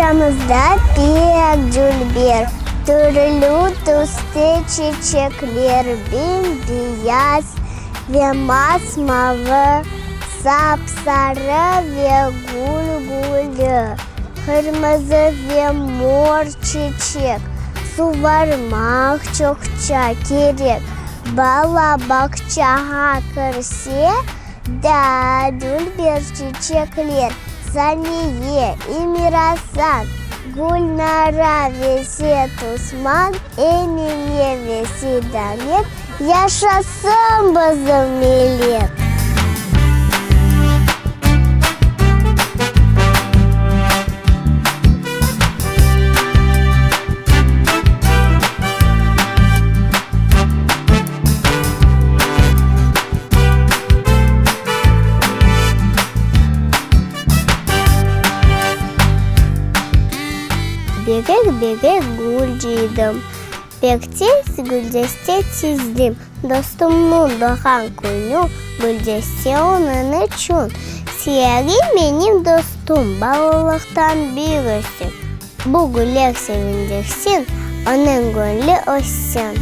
Bağçamızda pek dülber, türlü tüste çiçekler, bem-beyaz ve mas-mavı, sap-sarı ve gül-gülü, qırmızı ve mor çiçek. Suvarmaq çoqça kerek. Bala bağçağa kirse, Daa dülber çiçekler, Saniye, Emirasan, Gülnara ve Setusman, Emine ve Seydamet, yaşasın bizim millet! Berek-berek gül cıydım, Pek tez güldeste tizdim. Dostumnıñ doğğan künü, Güldeste onıñ içün. Siyari menim dostum, Balalıqtan bir östik. Bu güller sevindirsin, Onıñ göñlü össin.